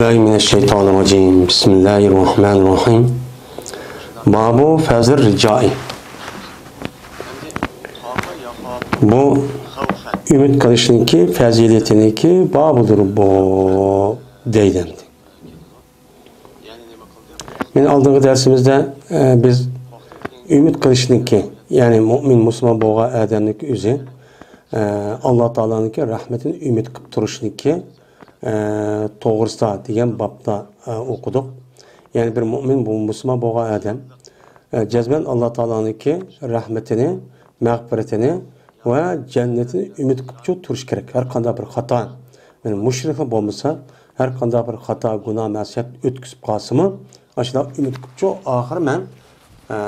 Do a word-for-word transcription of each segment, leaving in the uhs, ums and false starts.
بالله من الشيطان الرجيم. بسم الله الرحمن الرحيم. باب فضل الرجاء. بۇ ئۈمىد قىلىشنىڭكى پەزىلىتىنىڭكى بابىدۇر بۇ دەيدۇ. يەنى ئالدىنقى دەرسىمىزدە، ئە، بىز ئۈمىد قىلىشنىڭكى، يەنى مۇئمىن مۇسۇلمان بولغان ئادەمنىڭكى ئۆزى، ئە، ئاللا تائالانىڭكى رەھمىتىنى ئۈمىد قىلىپ تۇرۇشنىڭكى، ئە، توغرىسىدا دېگەن بابتا، ئە، ئوقۇدۇق. يەنى بىر مۇئمىن، بۇ مۇسۇلمان بولغان ئادەم، ئە، جەزمەن ئاللا تائالانىڭكى رەھمىتىنى، مەغپىرىتىنى ۋە جەننىتىنى ئۈمىد قىلىپچۇ تۇرۇش كېرەك. ھەر قانداق بىر خاتا، يەنى مۇشرىكلا بولمىسا، ھەر قانداق بىر خاتا، گۇناھ، مەسىيەت ئۆتكۈزۈپ قالسىمۇ، ئاشۇنداق ئۈمىد قىلىپچۇ، ئاخىرى مەن، ئە،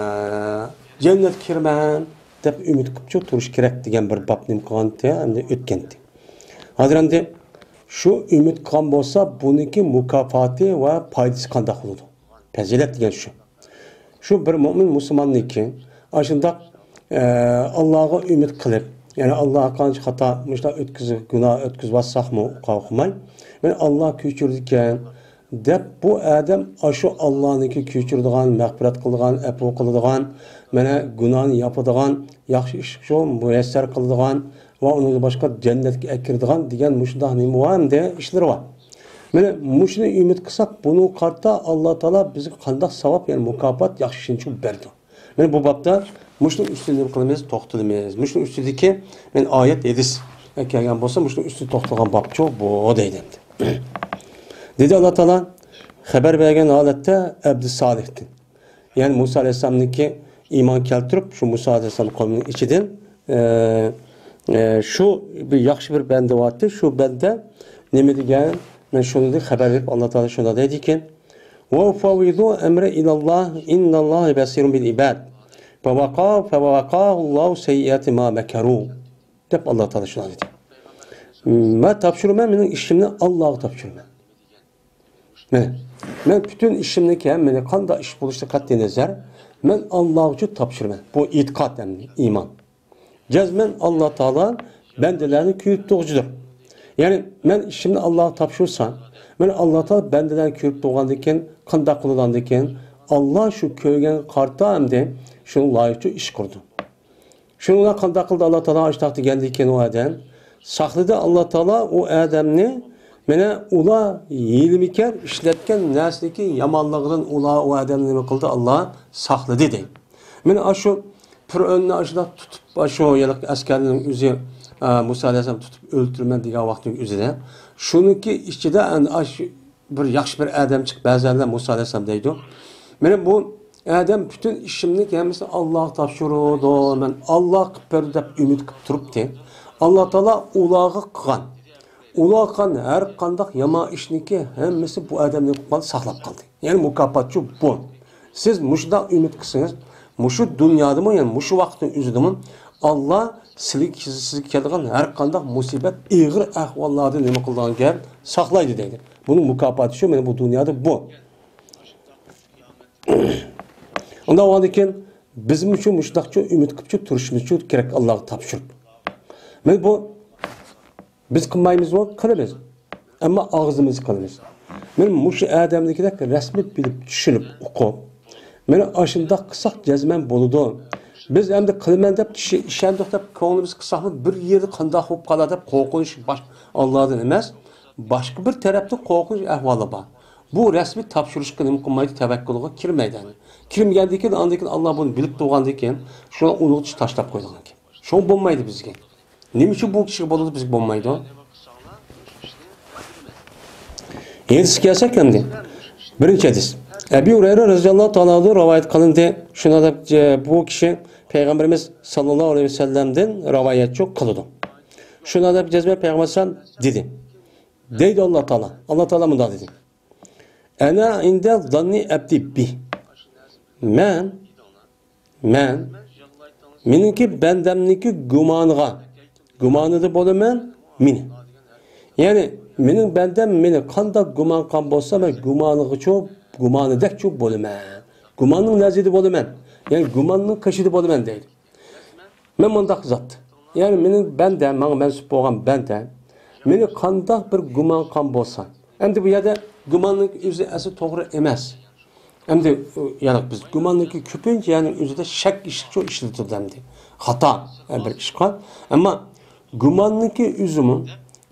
جەننەتكە كىرىمەن دەپ ئۈمىد قىلىپچۇ تۇرۇش كېرەك دېگەن بىر باب نېمە قىلغانتى، ئەمدى ئۆتكەنتى. ھازىر ئەمدى شۇ ئۈمىد قىلغان بولسا، بۇنىڭكى مۇكاپاتى ۋە پايدىسى قانداق بولىدۇ؟ پەزىلەت دېگەن شۇ. شۇ بىر مۆمىن مۇسۇلماندىن كېيىن ئاشۇنداق، ئە، ئاللاغا ئۈمىد قىلىپ، يەنى ئاللا قانچە خاتا مۇشۇنداق ئۆتكۈزۈپ، گۇناھ ئۆتكۈزۈۋاتساقمۇ، ئۇقا ئۇقماي، مەن ئاللا كۆچۈرىدىكەن دەپ، بۇ ئادەم ئاشۇ ئاللانىڭكى كۆچۈرىدىغان، مەغپىرەت قىلىدىغان، ئەپۇ قىلىدىغان، مانا گۇناھنى ياپىدىغان، ياخشى ئىشقا شۇ مۇيەسسەر قىلىدىغان، ۋە ئۇنىڭدىن باشقا جەننەتكە ئەكىرىدىغان دېگەن مۇشۇنداق نېمە بار ئەمدى، ئىشلىرى بار. مانا مۇشۇنى ئۈمىد قىلساق، بۇنىڭغا قارىتا ئاللا تائالا بىزگە قانداق ساۋاب، يەنى مۇكاپات، ياخشى ئىشنى بەردى. مانا بۇ بابتا مۇشۇنىڭ ئۈستىدە نېمە قىلىمىز؟ توختىلىمىز. مۇشۇنىڭ ئۈستىدىكى، مانا، ئايەت، ھەدىس كەلگەن بولسا، مۇشۇنىڭ ئۈستىدە توختالغان بابچۇ بۇ دەيدۇ ئەمدى. دېدى ئاللا تائالا خەۋەر بەرگەن ھالەتتە ئەبدى سالىھتىن. يەنى مۇسا ئەلەيھىسسالامنىڭكى ئىمان كەلتۈرۈپ، شۇ مۇسا ئەلەيھىسسالام قومىنىڭ ئىچىدىن، ئە، ئە، شۇ بىر ياخشى بىر بەندە بارتى. شۇ بەندە نېمە دېگەن؟ مەن شۇنى خەۋەر بېرىپ، ئاللا تائالا شۇنداق دەيدىكەن، «وأفوض أمري إلى الله إن الله بصير بالعباد فوقاه فوقاه الله سيئات ما مكروا» دەپ ئاللا تائالا شۇنداق دېدى. مەن تاپشۇرىمەن، مېنىڭ ئىشىمنى ئاللاغا تاپشۇرىمەن. مانا، مەن پۈتۈن ئىشىمنىڭكى ھەممىنى، قانداق ئىش بولۇشىدىن قەتئىينەزەر، مەن ئاللا ئۈچۈن تاپشۇرىمەن. بۇ ئېتىقاد ھەم ئىمان. جەزمەن ئاللا تائالا بەندىلەرنى كۆرۈپ تۇرغۇچىدۇر. يەنى مەن ئىشىمنى ئاللاغا تاپشۇرسام، مانا ئاللا تائالا بەندىلەرنى كۆرۈپ تۇرغاندىكىن، قانداق قىلىدىغاندىكىن، ئاللا شۇ كۆرگەنگە قارىتا ئەمدى شۇنىڭ لايىقىچە ئىش قىلىدۇ. شۇنىڭ بىلەن قانداق قىلدى ئاللا تائالا ئاشۇنداق دېگەندىن كېيىن ئۇ ئادەم ساقلىدى ئاللا تائالا ئۇ ئادەمنى، مانا ئۇلار ھىيلىمىكەر ئىشلەتكەن نەرسىدىكى يامانلىقىدىن ئۇلار ئۇ ئادەمنى نېمە قىلدى؟ ئاللا ساقلىدى دەيدۇ. مانا ئاشۇ پىرئۆننى ئاشۇنداق تۇتۇپ، ئاشۇ ھېلىقى ئەسكەرنىڭ ئۆزى، ئە، مۇسا ئەلەيھىسسالام تۇتۇپ ئۆلتۈرىمەن دېگەن ۋاقتىنىڭ ئۆزىدە، شۇنىڭكى ئىچىدە ئەنە ئاشۇ بىر ياخشى بىر ئادەم چىقىپ، بەزەنلەر مۇسا ئەلەيھىسسالام دەيدۇ، مانا بۇ ئادەم پۈتۈن ئىشىمنى ھەممىسىنى ئاللاغا تاپشۇرىدۇ، مەن ئاللا قىلىپ بەردى دەپ ئۈمىد قىلىپ تۇرۇپتى. ئاللا تائالا ئۇلارغا قىلغان، ئۇلارغا قىلغان ھەر قانداق يامان ئىشنىڭكى ھەممىسى بۇ ئادەمنى قىلىپ قالدى، ساقلاپ قالدى. يەنى مۇكاپاتچۇ بۇ. سىز مۇشۇنداق ئۈمىد قىلسىڭىز، مۇشۇ دۇنيادىمۇ، يەنى مۇشۇ ۋاقىتنىڭ ئۆزىدىمۇ ئاللا سىلىگە، سىزگە كەلىدىغان ھەر قانداق مۇسىبەت، ئېغىر ئەھۋاللاردىن نېمە قىلىدىغان گەپ، ساقلايدۇ دەيدۇ. بۇنىڭ مۇكاپاتى شۇ، مانا بۇ دۇنيادا بۇ. ئۇنداق بولغاندىكىن بىزمۇ شۇ مۇشۇنداقچۇ ئۈمىد قىلىپچۇ تۇرۇشىمىزچۇ كېرەك ئاللاغا تاپشۇرۇپ. مانا بۇ بىز قىلمايمىزمۇ؟ قىلىمىز. ئەمما ئاغزىمىز قىلىمىز. مانا مۇشۇ ئادەمنىڭكىدەك رەسمىي بىلىپ، چۈشىنىپ، ئۇقۇپ، مانا ئاشۇنداق قىلساق جەزمەن بولىدۇ. بىز ئەمدى قىلىمەن دەپ، چۈشى-، ئىشەندۇق دەپ، كۆڭلىمىز قىلساقمۇ، بىر يەردە قانداق بولۇپ قالار دەپ قورقۇنچ باش-، ئاللادىن ئەمەس، باشقا بىر تەرەپتىن قورقۇنچ ئەھۋالى بار. بۇ رەسمىي تاپشۇرۇشقا نېمە قىلمايدۇ؟ تەۋەككۈلگە كىرمەيدۇ. كىرمىگەندىن كېيىن، ئاندىن كېيىن ئاللا بۇنى بىلىپ تۇرغاندىن كېيىن، شۇنى ئۇنىڭغا تاشلاپ قويىدىغان گەپ. شۇڭا بولمايدۇ بىزگە. نېمە ئۈچۈن بۇ كىشىگە بولىدۇ، بىزگە بولمايدۇ؟ ھەدىسكە كەلسەك ئەمدى. بىرىنچى ھەدىس. ئەبى ھۇرەيرە رەزىياللاھۇ تائالا ئەنھۇ رىۋايەت قىلىندى. شۇنداق دەپ، بۇ كىشى پەيغەمبىرىمىز ساللاللاھۇ ئەلەيھى ۋەسەللەمدىن رىۋايەتچى قىلىدۇ. شۇنداق دەپ جەزمەن پەيغەمبەر سەللەم دېدى. دەيدۇ ئاللا تائالا. ئاللا تائالا مۇنداق دېدى. ئەنە ئىندە زاننى ئەبدى بى. مەن مەن مېنىڭكى بەندەمنىڭكى گۇمانىغا، گۇمانىدا بولىمەن مېنى. يەنى مېنىڭ بەندەم مېنى قانداق گۇمان قىلغان بولسا، مەن گۇمانىغىچۇ، گۇمانىدەكچۇ بولىمەن. گۇماننىڭ نەزىرىدە بولىمەن. يەنى گۇماننىڭ قېشىدا بولىمەن دەيدۇ. مەن مۇنداق زات. يەنى مېنىڭ بەندەم، ماڭا مەنسۇپ بولغان بەندەم مېنى قانداق بىر گۇمان قىلغان بولسا، ئەمدى بۇ يەردە گۇماننىڭ ئۆزى ئەسلى توغرا ئەمەس. ئەمدى، يەنى بىز گۇماننىڭكى كۆپىنچە، يەنى ئۆزىدە شەك ئىش-، شۇ ئىشلىتىدۇ ئەمدى. خاتا، بىر ئىشقا. ئەمما گۇماننىڭكى ئۆزىمۇ،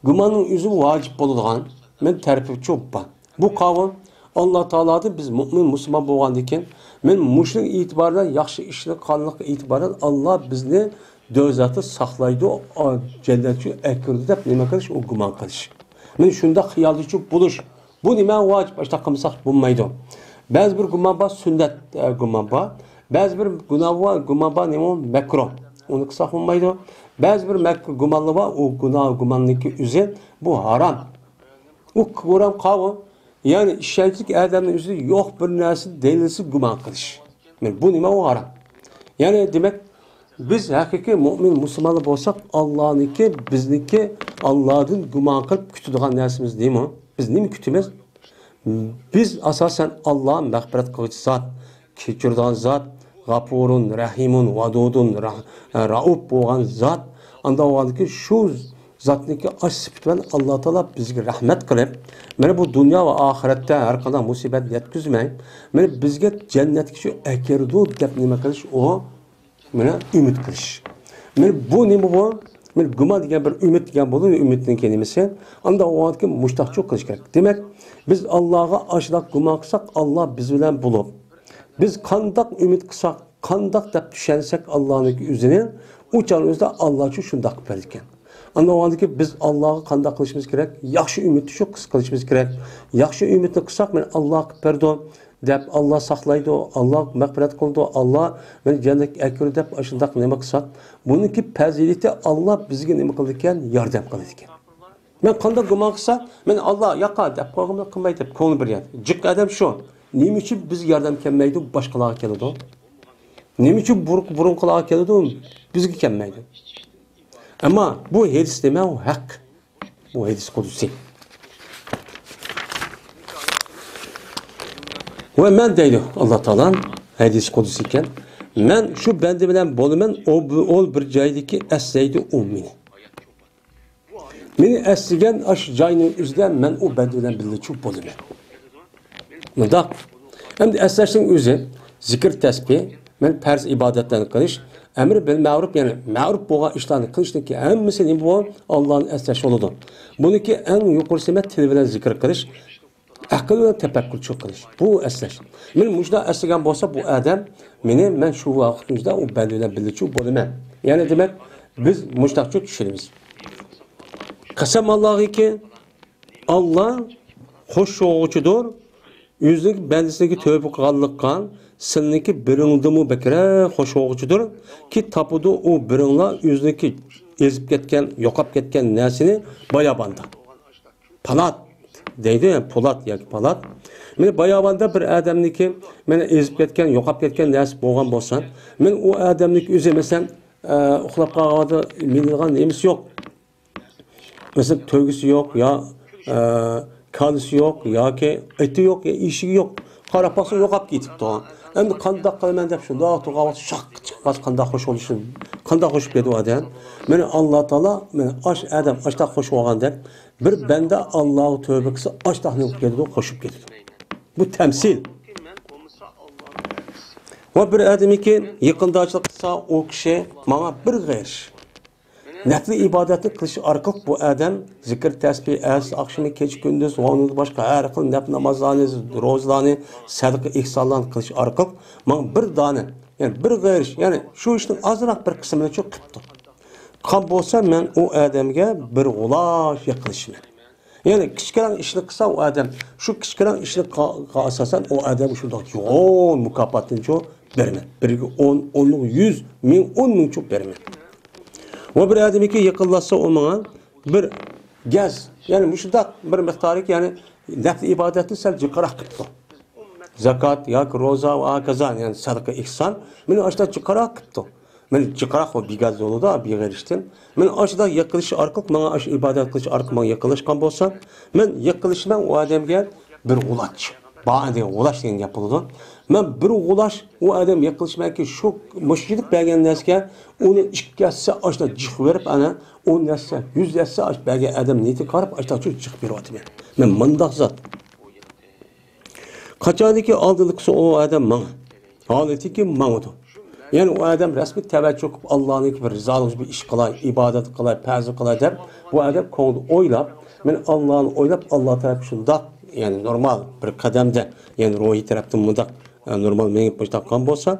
گۇماننىڭ ئۆزىمۇ ۋاجىپ بولىدىغان مەن تەرىپى چوپ بار. بۇ قاۋۇل ئاللا تائالادىن بىز مۇئمىن مۇسۇلمان بولغاندىكىن، مەن مۇشۇنىڭ ئېتىبارىدا ياخشى ئىشنى قىلغانلىققا ئېتىبارەن ئاللا بىزنى دوزاختا ساقلايدۇ، ئا، جەننەتكە ئەكىرىدۇ دەپ نېمە قىلىش، ئۇ گۇمان قىلىش. مەن شۇنداق خىيالدىچۇ بولۇش. بۇ نېمە ۋاجىپ، ئاشۇنداق قىلمىساق بولمايدۇ. بەزى بىر گۇمان بار، سۈننەت، ئە، گۇمان بار. بەزى بىر گۇناھ بار، گۇمان بار، نېمە ئۇ مەكرۇھ. ئۇنى قىلساق بولمايدۇ. بەزى بىر مەك-، گۇمانلار بار، ئۇ گۇناھ، گۇماننىڭكى ئۆزى، بۇ ھارام. ئۇ كورام قاۋۇ. يەنى ئىشەنچلىك ئادەمنىڭ ئۆزىدە يوق بىر نەرسە دەلىلسىز گۇمان قىلىش. مەن بۇ نېمە ئۇ ھارام. يەنى دېمەك، بىز ھەقىقىي مۇئمىن مۇسۇلمانلار بولساق، ئاللانىڭكى، بىزنىڭكى ئاللادىن گۇمان قىلىپ كۈتىدىغان نەرسىمىز نېمە؟ بىز نېمە كۈتىمىز؟ بىز ئاساسەن ئاللا مەغپىرەت قىلغۇچى زات، كەچۈرىدىغان زات، غەپۇرۇن، رەھىمۇن، ۋەدۇدۇن، رە-، رەئۇپ بولغان زات. ئانداق بولغاندىكىن شۇ زاتنىڭكى ئاش سۈپىتى بىلەن ئاللا تائالا بىزگە رەھمەت قىلىپ، مانا بۇ دۇنيا ۋە ئاخىرەتتە ھەر قانداق مۇسىبەت يەتكۈزمەي، مانا بىزگە جەننەتكە شۇ ئەكىرىدۇ دەپ نېمە قىلىش ئۇ، مانا ئۈمىد قىلىش. مانا بۇ نېمە بۇ؟ مانا گۇمان دېگەن بىر ئۈمىد دېگەن بولىدۇ، ئۈمىدنىڭكى نېمىسى؟ ئانداق بولغاندىكىن مۇشتاقچۇ قىلىش كېرەك. دېمەك، بىز ئاللاغا ئاشۇنداق گۇمان قىلساق، ئاللا بىز بىلەن بولۇپ، بىز قانداق ئۈمىد قىلساق، قانداق دەپ چۈشەنسەك ئاللانىڭكى ئۆزىنى، ئۇ چاغنىڭ ئۆزىدە ئاللا شۇ شۇنداق قىلىپ بەردىكەن. ئاندىن بولغاندىكىن بىز ئاللاغا قانداق قىلىشىمىز كېرەك؟ ياخشى ئۈمىدنى شۇ قىلىشىمىز كېرەك. ياخشى ئۈمىدنى قىلساق، مانا ئاللا قىلىپ بەردى دەپ، ئاللا ساقلايدۇ، ئاللا مەغپىرەت قىلىدۇ، ئاللا مېنى جەننەتكە ئەكىرىدۇ دەپ ئاشۇنداق نېمە قىلساق، بۇنىڭكى پەزىلىتى ئاللا بىزگە نېمە قىلىدىكەن؟ ياردەم قىلىدىكەن. مەن قانداق گۇمان قىلسا، مەن ئاللا ياقا دەپ قويغۇملا قىلماي دەپ كۆڭلى بىر يەر. جىق ئادەم شۇ. نېمە ئۈچۈن بىزگە ياردەم كەلمەيدۇ، باشقىلارغا كېلىدۇ؟ نېمە ئۈچۈن بۇر-، بۇرۇنقىلارغا كېلىدۇ، بىزگە كەلمەيدۇ؟ ئەمما بۇ ھەدىس نېمە؟ ئۇ ھەق. بۇ ھەدىس قۇدسىي. ۋە مەن دەيدۇ ئاللا تائالا، ھەدىس قۇدسىي ئىكەن. مەن شۇ بەندە بىلەن بولىمەن، ئۇ، ئۇ بىر جايدىكى ئەسلەيدۇ ئۇ مېنى. مېنى ئەسلىگەن ئاشۇ جاينىڭ ئۆزىدە مەن ئۇ بەندە بىلەن بىللىچۇ بولىمەن. مۇنداق. ئەمدى ئەسلەشنىڭ ئۆزى، زىكىر تەسبىھ، مەن پەرز ئىبادەتلەرنى قىلىش، ئەمرى بىل مەرۇپ، يەنى مەرۇپ بولغان ئىشلارنى قىلىشنىڭكى ھەممىسى نېمە بۇ؟ ئاللانى ئەسلەش بولىدۇ. بۇنىڭكى ئەڭ يۇقىرىسى مەن تىل بىلەن زىكىر قىلىش، ئەقىل بىلەن تەپەككۇرچۇ قىلىش. بۇ ئەسلەش. مېنى مۇشۇنداق ئەسلىگەن بولسا، بۇ ئادەم مېنى، مەن شۇ ۋاقىتنىڭ ئۆزىدە ئۇ بەندە بىلەن بىللىچۇ بولىمەن. يەنى دېمەك، بىز مۇشۇنداقچۇ چۈشىنىمىز. قەسەم ئاللاغىكى، ئاللا خۇش بولغۇچىدۇر. ئۆزىنىڭكى بەندىسىنىڭكى تۆۋە قىلغانلىققا سىلىنىڭكى بىرىڭدىنمۇ بەكرەك خۇش بولغۇچىدۇر. كى تاپىدۇ ئۇ بىرىڭلار ئۆزىنىڭكى ئېزىپ كەتكەن، يوقاپ كەتكەن نەرسىنى باياباندا. پالات دەيدۇ، يەنى پولات ياكى پالات. مانا باياۋاندا بىر ئادەمنىكى، مانا ئېزىپ كەتكەن، يوقاپ كەتكەن نەرسە بولغان بولسا، مانا ئۇ ئادەمنىكى ئۆزى، مەسىلەن، ئە، ئۇخلاپ قالغاندا مىنىدىغان نېمىسى يوق. مەسىلەن، تۆگىسى يوق يا، ئە، كالىسى يوق ياكى ئېتى يوق يا ئېشىكى يوق. قاراپ باقسا يوقاپ كېتىپتۇ. ئەمدى قانداق قىلىمەن دەپ شۇنداق تۇرغان ۋاقىت شاق چىققاچ قانداق خۇش بولۇشى، قانداق خۇش بولىدۇ ئادەم. مانا ئاللا تائالا، مانا ئاش ئادەم ئاشتاق خۇش بولغاندەك، بىر بەندە ئاللاغا تۆبە قىلسا، ئاشتاقنى قىلىپ كېتىدۇ، قوشۇپ كېتىدۇ. بۇ تەمسىل. ۋە بىر ئادەمكى يېقىنداشلىق قىلسا، ئۇ كىشى ماڭا بىر غېرىش. نەپلى ئىبادەتنى قىلىش ئارقىلىق بۇ ئادەم زىكىر، تەسبىھ، ئەتىسى، ئاخشىمى، كېچە، كۈندۈز ۋە ئۇنىڭدىن باشقا ھەر خىل نەپ نامازلارنى، روزىلارنى، سەدىقە، ئېھسانلارنى قىلىش ئارقىلىق ماڭا بىر دانە، يەنى بىر غېرىش، يەنى شۇ ئىشنىڭ ئازراق بىر قىسمىنىچۇ قىپتۇ. قان بولسا، مەن ئۇ ئادەمگە بىر غۇلاچ يېقىلىشىمەن. يەنى كىچىككىنە ئىشنى قىلسا ئۇ ئادەم، شۇ كىچىككىنە ئىشنى قا-، قا-، ئاساسەن ئۇ ئادەم شۇنداق يوغان مۇكاپاتنىچۇ بېرىمەن. بىرگە ئون، ئونلۇق يۈز، مىڭ، ئون مىڭچۇ بېرىمەن. ۋە بىر ئادەمكى يېقىنلاشسا ئۇ ماڭا بىر گەز، يەنى مۇشۇنداق بىر مىقدارلىق، يەنى نەپلى ئىبادەتنى سەل جىقراق قىپتۇ. زاكات ياكى روزا ۋە ھاكازا، يەنى سەدىقە، ئېھسان، مېنى ئاشۇنداق جىقراق قىپتۇ. مەن جىقراق، ئۇ بىگەز يولىدا، بىغېرىشتىن. مەن ئاشۇنداق يېقىنلىشىش ئارقىلىق، ماڭا ئاشۇ ئىبادەت قىلىش ئارقىلىق ماڭا يېقىنلاشقان بولسا، مەن يېقىنلىشىمەن ئۇ ئادەمگە بىر غۇلاچ. بائا دېگەن غۇلاچ دېگەن گەپ بولىدۇ. مەن بىر غۇلاچ ئۇ ئادەم يېقىنلىشىمەنكى، شۇ مۇشۇ يىلىپ بەرگەن نەرسىگە ئۇنى ئىككى ھەسسە ئاشۇنداق جىق بېرىپ، ئەنە ئون ھەسسە، يۈز ھەسسە ئاش بەرگەن ئادەم نىيىتىگە قاراپ ئاشۇنداق جىق بېرىۋاتىمەن. مەن مۇنداق زات. قاچانكى ئالدىدا قىلسا ئۇ ئادەم ماڭا. ھالىتىكى ماڭىدۇ. يەنى ئۇ ئادەم رەسمىي تەۋەججۇھ قىلىپ، ئاللانىڭكى بىر رىزالىقى بىر ئىش قىلاي، ئىبادەت قىلاي، پەرز قىلاي دەپ، بۇ ئادەم كۆڭلىدە ئويلاپ، مەن ئاللانى ئويلاپ، ئاللا تەرەپ شۇنداق، يەنى نورمال بىر قەدەمدە، يەنى روھىي تەرەپتىن مۇنداق، ئە، نورمال مېڭىپ باشلاپ قالغان بولسا،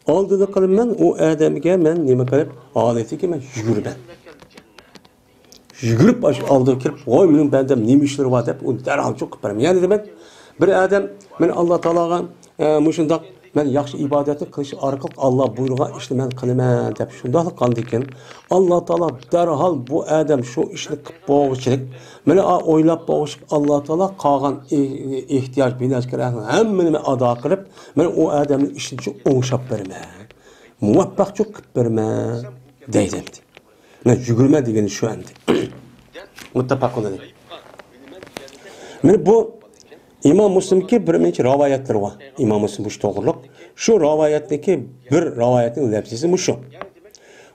ئالدىدا قىلىمەن، ئۇ ئادەمگە مەن نېمە قىلىپ، ھالىتىكى مەن يۈگۈرىمەن. يۈگۈرۈپ ئاشۇ ئالدىغا كىرىپ، ۋاي، مېنىڭ بەندەم نېمە ئىشلىرى بار دەپ، ئۇنى دەرھال چوقۇپ بېرىمەن. يەنە دېمەك، بىر ئادەم، مەن ئاللا تائالاغا، ئە، مۇشۇنداق، مەن ياخشى ئىبادەتنى قىلىش ئارقىلىق ئاللا بۇيرۇغان ئىشنى مەن قىلىمەن دەپ شۇنداقلا قىلغاندىكىن، ئاللا تائالا دەرھال بۇ ئادەم شۇ ئىشنى قىلىپ بولغۇچىلىك، مانا ئا ئويلاپ بولغۇچىلىك ئاللا تائالا قالغان ئې-، ئېھتىياج، بىنەسكە ھەممىنى ئادا قىلىپ، مانا ئۇ ئادەمنىڭ ئىشىنى ئوڭشاپ بېرىمەن، مۇۋەپپەقچۇ قىلىپ بېرىمەن دەيدۇ ئەمدى. مەن يۈگۈرمە دېگىنى شۇ ئەمدى. مۇتتەپەقۇن ئەلەيھ. مانا بۇ ئىمام مۇسلىمنىڭكى بىر نەچچە رىۋايەتلىرى بار. ئىمام مۇسلىم مۇشۇ توغرۇلۇق. شۇ رىۋايەتنىڭكى بىر رىۋايەتنىڭ لەپزىسى مۇشۇ.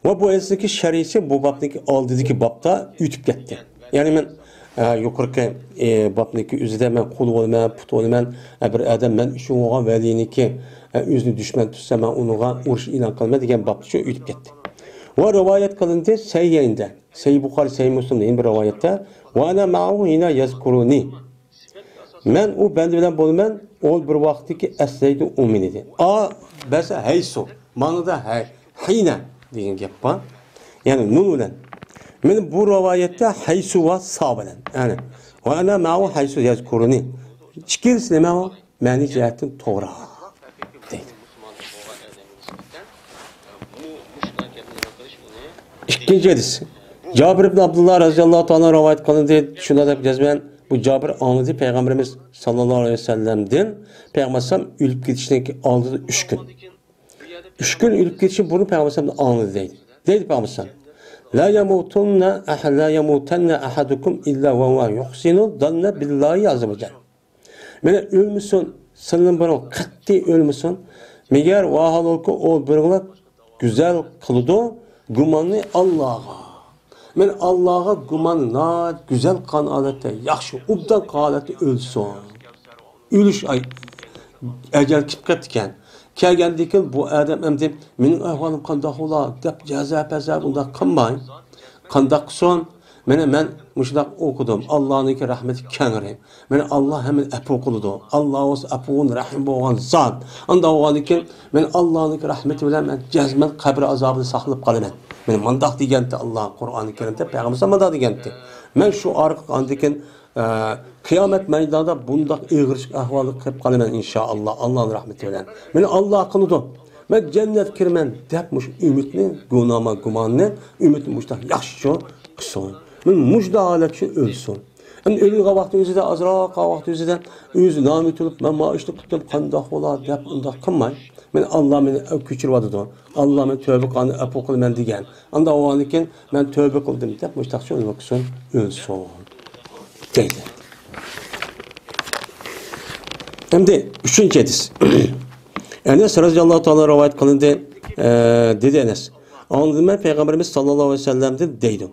ۋە بۇ ھەدىسنىڭكى شەرھىسى بۇ بابنىڭكى ئالدىدىكى بابتا ئۆتۈپ كەتتى. يەنى مەن، ئە، يۇقىرىقى، ئە، بابنىڭكى ئۆزىدە مەن قۇل بولىمەن، پۇت بولىمەن، ئە، بىر ئادەم مەن ئۈچۈن بولغان ۋەلىنىڭكى، ئە، ئۆزىنى دۈشمەن تۇتسا، مەن ئۇنىڭغا ئۇرۇش ئېلان قىلىمەن دېگەن بابتا شۇ ئۆتۈپ كەتتى. ۋە رىۋايەت قىلىندى سەھىھەيندە. سەھىھ بۇخارى، سەھىھ مۇسلىمدا يەنە بىر رىۋايەتتە، «ۋە ئەنە مەئەھۇ ھىنە يەزكۇرۇنى.» مەن ئۇ بەندە بىلەن بولىمەن، ئۇ بىر ۋاقىتتىكى ئەسلەيدۇ ئۇ مېنى دېدى. ئا، بەسە ھەيسۇ، مانىدا ھەي، ھىنە دېگەن گەپ بار. يەنى نۇن بىلەن. مانا بۇ رىۋايەتتە ھەيسۇ ۋە سا بىلەن. يەنى، «ۋە ئەنە مەئەھۇ ھەيسۇ يەزكۇرۇنى.» ئىككىلىسى نېمە ئۇ؟ مەنىي جەھەتتىن توغرا دەيدۇ. ئىككىنچى ھەدىس. جابىر ئىبن ئابدۇللا رەزىياللاھۇ تائالا رىۋايەت قىلىندى. شۇنداق دەپ يازىمەن، بۇ جابىر ئاڭلىدى پەيغەمبىرىمىز ساللاللاھۇ ئەلەيھى ۋەسەللەمدىن، پەيغەمبەر ئەلەيھىسسالام ئۆلۈپ كېتىشىدىن ئالدىدا ئۈچ كۈن. ئۈچ كۈن ئۆلۈپ كېتىشى بۇرۇن پەيغەمبەر ئەلەيھىسسالامدىن ئاڭلىدى دەيدۇ. دەيدۇ پەيغەمبەر ئەلەيھىسسالام، «لا يموتن أح-، لا يموتن أحدكم إلا وهو يحسن الظن بالله عز وجل.» مانا ئۆلمىسۇن، سىلىدىن بىرىڭ قەتئىي ئۆلمىسۇن. مەگەر ۋاھالۇكى ئۇ بىرىڭلار گۈزەل قىلىدۇ گۇماننى ئاللاغا. مانا ئاللاغا گۇمان ناھايىتى گۈزەل قىلغان ھالەتتە، ياخشى، ئوبدان قىلغان ھالەتتە ئۆلسۇن. ئۆلۈش ئاي-، ئەجەل كېلىپ قاپتىكەن. كەلگەندىن كېيىن بۇ ئادەم ئەمدى مېنىڭ ئەھۋالىم قانداق بولا دەپ جازا-پەزا ئۇنداق قىلماي. قانداق قىلسۇن؟ مانا مەن مۇشۇنداق ئوقۇدۇم. ئاللانىڭكى رەھمىتى كەڭرى. مانا ئاللا ھەممىنى ئەپۇ قىلىدۇ. ئاللا بولسا ئەپۇۋۇن رەھىم بولغان زات. ئانداق بولغاندىكىن مەن ئاللانىڭكى رەھمىتى بىلەن مەن جەزمەن قەبرە ئازابىدىن ساقلىنىپ قالىمەن. مانا مۇنداق دېگەنتى ئاللا قۇرئانى كەرىمدە، پەيغەمبەر مۇنداق دېگەنتى. مەن شۇ ئارقىلىق ئاندىن كېيىن، ئە، قىيامەت مەيدانىدا بۇنداق ئېغىر ئەھۋالغا كىرىپ قالىمەن ئىنشائاللا، ئاللانىڭ رەھمىتى بىلەن. مېنى ئاللا قىلىدۇ. مەن جەننەتكە كىرىمەن دەپ مۇشۇ ئۈمىدنى، گۇناما گۇماننى، ئۈمىدنى مۇشۇنداق ياخشىچۇ قىلسۇن. مانا مۇشۇنداق ھالەتتە ئۆلسۇن. ئەمدى ئۆلىدىغان ۋاقتى ئۆزىدە، ئازراق قالغان ۋاقتى ئۆزىدە ئۆزى نامى تۇرۇپ، مەن مانا ئىشنى قىلدىم، قانداق بولا دەپ ئۇنداق قىلماي. مېنى ئاللا مېنى كۆچۈرۈۋاتىدۇ. ئاللا مەن تۆبە قىلغاننى ئەپۇ قىلىمەن دېگەن. ئانداق بولغاندىكىن مەن تۆبە قىلدىم دەپ مۇشۇنداقچە نېمە قىلسۇن، ئۆلسۇن دەيدۇ. ئەمدى ئۈچىنچى ھەدىس. ئەنەس رەزىياللاھۇ تائالا رىۋايەت قىلىندى. ئە، دېدى ئەنەس، ئاڭلىدىم مەن پەيغەمبىرىمىز ساللاللاھۇ ئەلەيھى ۋەسەللەمدىن دەيدۇ.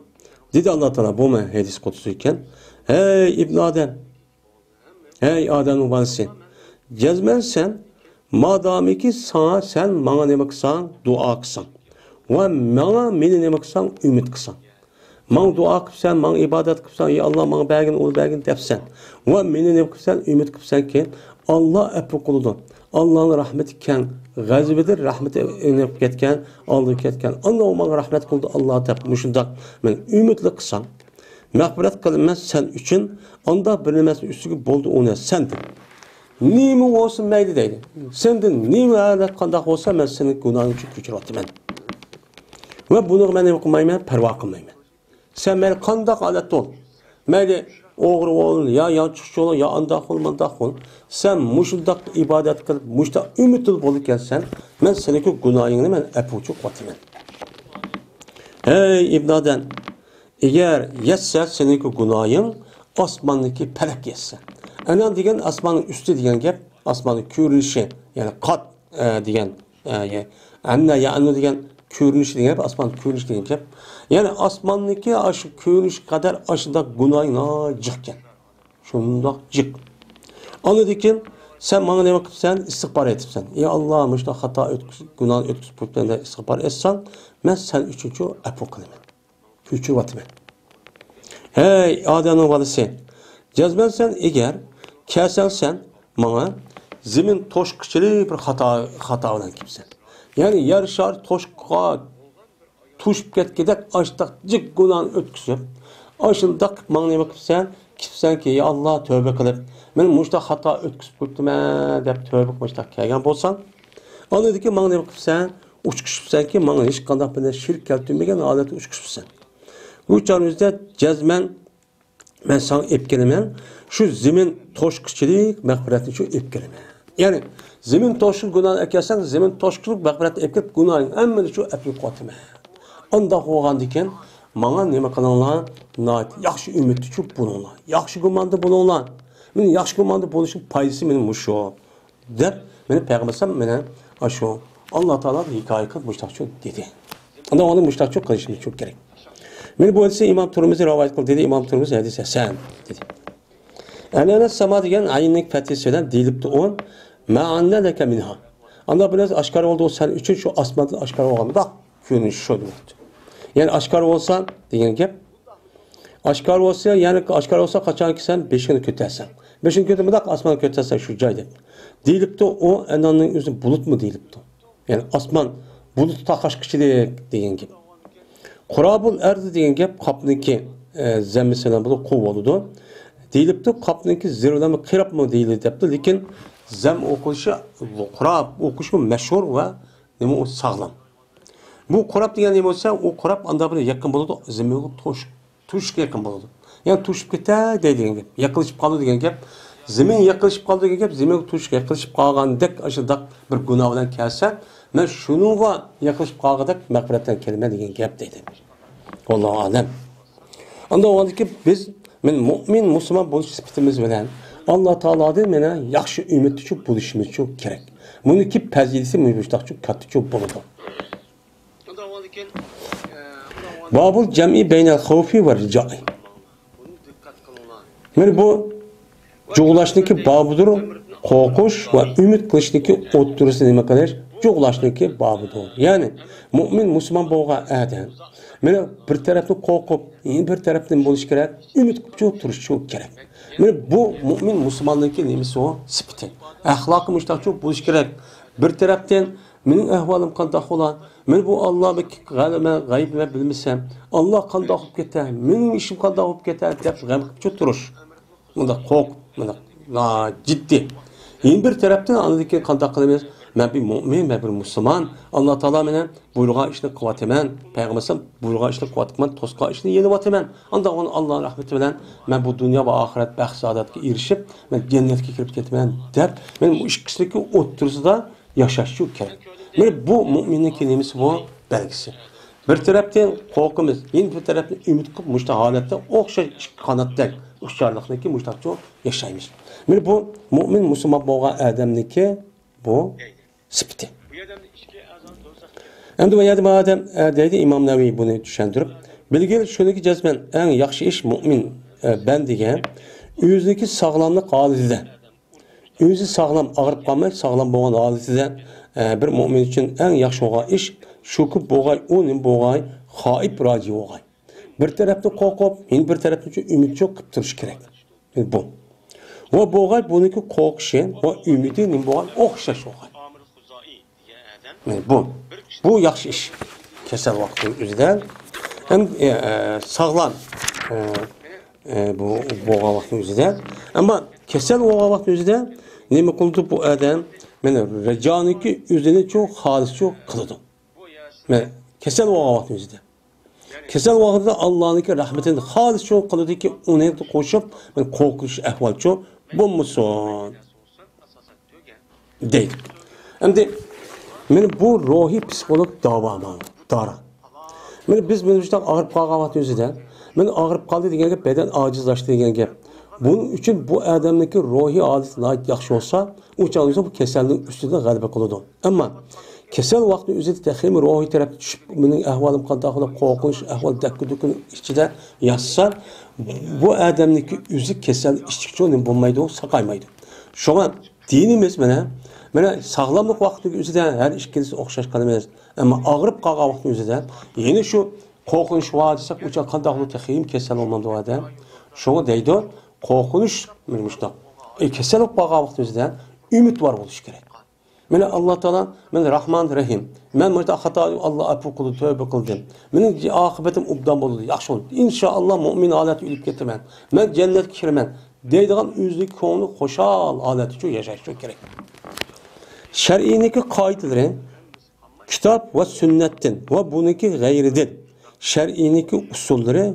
دېدى ئاللا تائالا، بۇمۇ ھەدىس قۇدسىي ئىكەن. ھەي ئىبن ئادەم، ھەي ئادەمنىڭ بالىسى، جەزمەن سەن مادامىكى ساڭا، سەن ماڭا نېمە قىلساڭ، دۇئا قىلساڭ ۋە ماڭا، مېنى نېمە قىلساڭ، ئۈمىد قىلساڭ، ماڭا دۇئا قىپسەن، ماڭا ئىبادەت قىپسەن، يا ئاللا، ماڭا بەرگىن، ئۇنى بەرگىن دەپسەن ۋە مېنى نېمە قىپسەن، ئۈمىد قىپسەنكى، ئاللا ئەپۇ قىلىدۇ. ئاللانىڭ رەھمىتى كەڭ، غەزىپىدىن رەھمىتى ئېنىپ كەتكەن، ئالدىغا كەتكەن. ئاندىن ئۇ ماڭا رەھمەت قىلدى ئاللا دەپ مۇشۇنداق مەن ئۈمىدلىك قىلساڭ، مەغپىرەت قىلىمەن سەن ئۈچۈن، ئانداق بىر نېمىسىنى ئۈستىگە بولدى ئۇنى سەندىن. نېمە بولسۇن مەيلى دەيدۇ. سەندىن نېمە ھالەت قانداق بولسا، مەن سېنىڭ گۇناھىڭ ئۈچۈن كۆچۈرۈۋاتىمەن. ۋە بۇنىڭغا مەن نېمە قىلمايمەن، پەرۋا قىلمايمەن. سەن مەيلى قانداق ھالەتتە بول. مەيلى ئوغرى بول، يا يانچۇقچى بول، يا ئانداق بول، مانداق بول. سەن مۇشۇنداق ئىبادەت قىلىپ، مۇشۇنداق ئۈمىدلىك بولىدىكەنسەن، مەن سېنىڭكى گۇناھىڭنى مەن ئەپۇچۇ قىلىۋاتىمەن. ھەي ئىبن ئادەم، ئەگەر يەتسە سېنىڭكى گۇناھىڭ ئاسماندىكى پەلەككە يەتسە. ئەنە دېگەن ئاسماننىڭ ئۈستى دېگەن گەپ، ئاسماننىڭ كۆرۈنۈشى، يەنى قات، ئە، دېگەن، ئە، يە-، ئەننە يەئنۇ دېگەن كۆرۈنۈش دېگەن گەپ، ئاسمان كۆرۈنۈش دېگەن گەپ. يەنى ئاسماننىڭكى ئاشۇ كۆرۈنۈش قەدەر ئاشۇنداق گۇناھىڭ ناھايىتى جىقكەن. شۇنداق جىق. ئاندىن كېيىن سەن ماڭا نېمە قىپسەن؟ ئىستىغپار ئېيتىپسەن. ئى ئاللا، مۇشۇنداق خاتا ئۆتكۈز-، گۇناھنى ئۆتكۈزۈپ قويۇپتىمەن دەپ ئىستىغپار ئېيتساڭ، مەن سەن ئۈچۈن شۇ ئەپۇ قىلىمەن. كۆچۈرۈۋاتىمەن. ھەي، ئادەمنىڭ بالىسى! جەزمەن سەن ئەگەر كەلسەڭ سەن ماڭا زېمىن توشقۇچىلىك بىر خاتا، خاتا بىلەن كېلىپسەن. يەنى يەر شارى توشقا توشۇپ كەتكۈدەك ئاشتاق جىق گۇناھنى ئۆتكۈزۈپ، ئاشۇنداق ماڭا نېمە قىپسەن؟ كېلىپسەنكى، يا ئاللا، تۆبە قىلىپ، مەن مۇشۇنداق خاتا ئۆتكۈزۈپ قويۇپتىمەن دەپ تۆبە قىلىپ مۇشۇنداق كەلگەن بولساڭ، ئاندىن كېيىن ماڭا نېمە قىپسەن؟ ئۇچقۇچۇپسەنكى، ماڭا ھېچقانداق بىر نەرسە شېرىك كەلتۈرمىگەن ھالەتتە ئۇچقۇچۇپسەن. بۇ چاغنىڭ ئۆزىدە جەزمەن مەن ساڭا ئېلىپ كېلىمەن، شۇ زېمىن توشقۇچىلىك مەغپىرەتنى شۇ ئېلىپ كېلىمەن. يەنى زېمىن توشقۇچىلىك گۇناھنى ئەكەلسەڭ، زېمىن توشقۇچىلىك مەغپىرەتنى ئېلىپ كېلىپ، گۇناھىڭ ھەممىنى شۇ ئەپۇ قىلىۋاتىمەن. ئانداق بولغاندىكىن ماڭا نېمە قىلىڭلار؟ ناھايىتى ياخشى ئۈمىدتە شۇ بولۇڭلار. ياخشى گۇماندا بولۇڭلار. مېنىڭ ياخشى گۇماندا بولۇشنىڭ پايدىسى مېنىڭ مۇشۇ. دەپ، مېنى پەيغەمبەر ئەلەيھىسسالام مانا ئاشۇ ئاللا تائالا ھېكايە قىلىپ مۇشۇنداقچۇ دېدى. ئاندىن ئۇنى مۇشۇنداقچۇ قىلىشىمىز كېرەك. مانا بۇ ھەدىسنى ئىمام تۇرمۇزى رىۋايەت قىلدى، دېدى ئىمام تۇرمۇزى ھەدىس ھەسەن دېدى. ئەنەنە ساما دېگەن ئەيننىڭ پەتھىسى بىلەن دېيىلىپتۇ ئۇ، مەئەننە لەكە مىنھا. ئانداق بىر نەرسە ئاشكارا بولدى، ئۇ سەن ئۈچۈن شۇ ئاسماندىن ئاشكارا بولغان مۇنداق كۆرۈنۈش شۇ دېمەكتۇر. يەنى ئاشكارا بولسا دېگەن گەپ. ئاشكارا بولسا، يەنى ئاشكارا بولسا قاچانكى سەن بېشىڭنى كۆتەرسەڭ. بېشىڭنى كۆتەر، مۇنداق ئاسمانغا كۆتەرسەڭ شۇ جاي دەپ. دېيىلىپتۇ، ئۇ ئەنناننىڭ ئۆزى بۇلۇتمۇ دېيىلىپتۇ. يەنى ئاسمان بۇلۇت تاقاشقۇچىلىك دېگەن گەپ. قۇرابۇل ئەرزى دېگەن گەپ قاپنىڭكى، ئە، زەممىسى بىلەن بولۇپ قۇ بولىدۇ. دېيىلىپتۇ، قاپنىڭكى زېر بىلەن قىرابمۇ دېيىلىدۇ دەپتۇ، لېكىن زەم ئوقۇلۇشى قۇراب ئوقۇشمۇ مەشھۇر ۋە نېمە ئۇ ساغلام. بۇ قۇراب دېگەن نېمە بولسا، ئۇ قۇراب ئانداق بىر يېقىن بولىدۇ، زېمىنغا توش-، توشۇشقا يېقىن بولىدۇ. يەنى توشۇپ كېتەي دەيدىغان گەپ. يېقىنلىشىپ قالىدۇ دېگەن گەپ. زېمىن يېقىنلىشىپ قالىدۇ دېگەن گەپ. زېمىنگە توشۇشقا يېقىنلىشىپ قالغاندەك ئاشۇنداق بىر گۇناھ بىلەن كەلسە، مەن شۇنىڭغا يېقىنلىشىپ قالغۇدەك مەغپىرەت بىلەن كېلىمەن دېگەن گەپ دەيدۇ. ۋاللاھۇ ئەلەم. ئاندىن ئۇندىكى بىز، مەن مۇئمىن مۇسۇلمان بولۇش سۈپىتىمىز بىلەن ئاللا تائالادىن مانا ياخشى ئۈمىدتە شۇ بولۇشىمىز شۇ كېرەك. بۇنىڭكى پەزىلىتى مۇشۇنداق شۇ كاتتا شۇ بولىدۇ. بابۇل جەمئى بەينەل خەۋپى ۋە رىجائى. مانا بۇ جۇغلاشنىڭكى بابىدۇر، قورقۇش ۋە ئۈمىد قىلىشنىڭكى ئوتتۇرىسىدا نېمە قىلىش؟ جۇغلاشنىڭكى بابىدۇر. يەنى مۇئمىن مۇسۇلمان بولغان ئادەم مانا بىر تەرەپتىن قورقۇپ، يەنە بىر تەرەپتىن بولۇش كېرەك، ئۈمىد قىلىپ تۇرۇش كېرەك. مانا بۇ مۇئمىن مۇسۇلماننىڭكى نېمىسى ئۇ؟ سۈپىتى. ئەخلاقى مۇشۇنداق بولۇش كېرەك. بىر تەرەپتىن مېنىڭ ئەھۋالىم قانداق بولا؟ مەن بۇ ئاللا بەك غەلىبە، غەيىبنى مەن بىلمىسەم، ئاللا قانداق بولۇپ كېتە؟ مېنىڭ ئىشىم قانداق بولۇپ كېتە؟ دەپ غەم قىلىپ تۇرۇش. مۇنداق قورق، مۇنداق جىددىي. يەنە بىر تەرەپتىن ئاندىن كېيىن قانداق قىلىمىز؟ مەن بىر مۇئمىن، مەن بىر مۇسۇلمان. ئاللا تائالا مېنى بۇيرۇغان ئىشنى قىلىۋاتىمەن. پەيغەمبەر ئەلەيھىسسالام بۇيرۇغان ئىشنى قىلىۋاتىمەن، توسقان ئىشنى يېنىۋاتىمەن. ئاندىن ئاللانىڭ رەھمىتى بىلەن مەن بۇ دۇنيا ۋە ئاخىرەت بەخت سائادەتكە ئېرىشىپ، مەن جەننەتكە كىرىپ كېتىمەن دەپ، مەن بۇ ئىككىسىنىڭكى ئوتتۇرىسىدا ياشاشچۇ كېرەك. مانا بۇ مۇئمىننىڭكى نېمىسى بۇ؟ بەلگىسى. بىر تەرەپتىن قورقىمىز، يەنە بىر تەرەپتىن ئۈمىد قىلىپ مۇشۇنداق ھالەتتە ئوخشاش ئىككى قاناتتەك ئۇچارلىقنىڭكى مۇشۇنداقچۇ ياشايمىز. مانا بۇ مۇئمىن مۇسۇلمان بولغان ئادەمنىڭكى بۇ سۈپىتى. ئەمدى بۇ يەردە بۇ ئادەم، ئە، دەيدۇ ئىمام نەۋەۋى بۇنى چۈشەندۈرۈپ، بىلگىلى شۇنىڭكى جەزمەن ئەڭ ياخشى ئىش مۇئمىن، ئە، بەندىگە ئۆزىنىڭكى ساغلاملىق ھالىتىدە ئۆزى ساغلام، ئاغرىپ قالماي، ساغلام بولغان ھالىتىدە، ئە، بىر مۆمىن ئۈچۈن ئەڭ ياخشى بولغان ئىش شۇكى بولغاي، ئۇ نېمە بولغاي، خائىپ راجى بولغاي. بىر تەرەپتىن قورقۇپ، يەنە بىر تەرەپتىن ئۈمىدچان قىلىپ تۇرۇش كېرەك. بۇ. ۋە بولغاي، بۇنىڭكى قورقۇشى ۋە ئۈمىدى نېمە بولغاي، ئوخشاش بولغاي. مانا بۇ، بۇ ياخشى ئىش. كېسەل ۋاقتىنىڭ ئۆزىدە، ھەم، ئە، ئە، ساغلام، ئە، ئە، بۇ بولغان ۋاقىتنىڭ ئۆزىدە. ئەمما كېسەل بولغان ۋاقىتنىڭ ئۆزىدە نېمە قىلىدۇ بۇ ئادەم؟ مانا رىجانىڭكى ئۆزىنى چوڭ خالىسچۇ قىلىدۇ. مانا كېسەل بولغان ۋاقىتنىڭ ئۆزىدە. كېسەل ۋاقتىدا ئاللانىڭكى رەھمىتىنى خالىسچۇ قىلىدۇكى، ئۇنى قوشۇپ، مانا قورقۇش ئەھۋالچۇ بولمىسۇن. دەيدۇ. ئەمدى مانا بۇ روھىي پسىخولوگ داۋامى، دارا. مانا بىز مانا مۇشۇنداق ئاغرىپ قالغان ۋاقىت ئۆزىدە، مانا ئاغرىپ قالدى دېگەن گەپ، بەدەن ئاجىزلاشتى دېگەن گەپ. بۇنىڭ ئۈچۈن بۇ ئادەمنىڭكى روھىي ھالىتى ناھايىتى ياخشى بولسا، ئۇ چاغدا بۇ كېسەلنىڭ ئۈستىدە غەلىبە قىلىدۇ. ئەمما كېسەل ۋاقتى ئۆزىدە تېخىمۇ روھىي تەرەپتە چۈشۈپ، مېنىڭ ئەھۋالىم قانداق بولۇپ، قورقۇنچ ئەھۋال، دەككە-دۈككىنىڭ ئىچىدە ياتسا، بۇ ئادەمنىڭكى ئۆزى كېسەل ئىچكۈچى نېمە بولمايدۇ، ساقايمايدۇ. شۇڭا دىنىمىز مانا، مانا ساغلاملىق ۋاقتىنىڭ ئۆزىدە ھەر ئىككىلىسى ئوخشاش قىلىمىز. ئەمما ئاغرىپ قالغان ۋاقىتنىڭ ئۆزىدە يەنە شۇ قورقۇنچ بار دېسەك، ئۇ چاغ قانداق بولىدۇ، تېخىمۇ كېسەل بولمامدۇ ئادەم؟ شۇڭا دەيدۇ، قورقۇنچ مۇشۇنداق. ئى، كېسەل بولۇپ قالغان ۋاقتىمىزدا ئۈمىدۋار بولۇش كېرەك. مانا ئاللا تائالا، مەن راھمان راھىم. مەن مۇشۇنداق خاتا، ئاللا ئەپۇ قىلدى، تۆبە قىلدىم. مېنىڭ ئاقىبىتىم ئوبدان بولدى، ياخشى بولدى. ئىنشائاللا مۇئمىن ھالەتتە ئۆلۈپ كېتىمەن. مەن جەننەتكە كىرىمەن دەيدىغان ئۆزىنىڭ كۆڭلى خۇشال ھالەتتە ياشاش كېرەك. شەرئىينىڭكى قائىدىلىرى كىتاب ۋە سۈننەتتىن ۋە بۇنىڭكى غەيرىدىن شەرئىينىڭكى ئۇسۇللىرى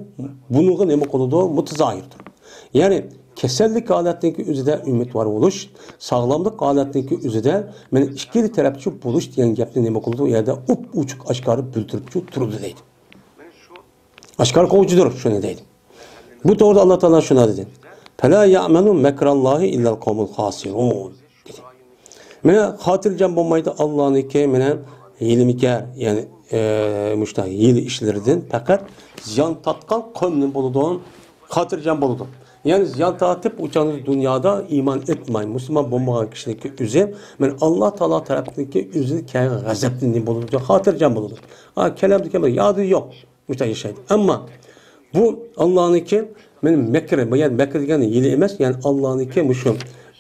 بۇنىڭغا نېمە قىلىدۇ؟ مۇتازاھىردۇر. يەنى كېسەللىك ھالەتنىڭكى ئۆزىدە ئۈمىدۋار بولۇش، ساغلاملىق ھالەتنىڭكى ئۆزىدە مانا ئىككىلا تەرەپچە بولۇش دېگەن گەپنى نېمە قىلىدۇ؟ ئۇ يەردە ئۇپ-ئوچۇق ئاشكارا بىلدۈرۈپچۇ تۇرىدۇ دەيدۇ. ئاشكارا قويغۇچىدۇر شۇنى دەيدۇ. بۇ توغرىدا ئاللا تائالا شۇنداق دېدى. فلا يأمن مكر الله إلا القوم الخاسرون دېدى. مانا خاتىرجەم بولمايدۇ ئاللانىڭكى مانا ھىيلىمىكەر، يەنى، ئە، مۇشۇنداق ھىيلە ئىشلىرىدىن پەقەت زىيان تارتقان قوم نېمە بولىدۇ؟ خاتىرجەم بولىدۇ. يەنى زىيان تارتىپ، ئۇ چاغدا دۇنيادا ئىمان ئېيتماي، مۇسۇلمان بولمىغان كىشىنىڭكى ئۆزى، مانا ئاللا تائالا تەرەپتىكى ئۆزىنى كەلگەن غەزەپتىن نېمە بولىدۇ؟ خاتىرجەم بولىدۇ. ھا، كەلەمدىكى بىر يادى يوق. مۇشۇنداق ياشايدۇ. ئەمما بۇ ئاللانىڭكى مانا مەكرى، بۇ يەنى مەكرى دېگەن ھىيلە ئەمەس، يەنى ئاللانىڭكى مۇشۇ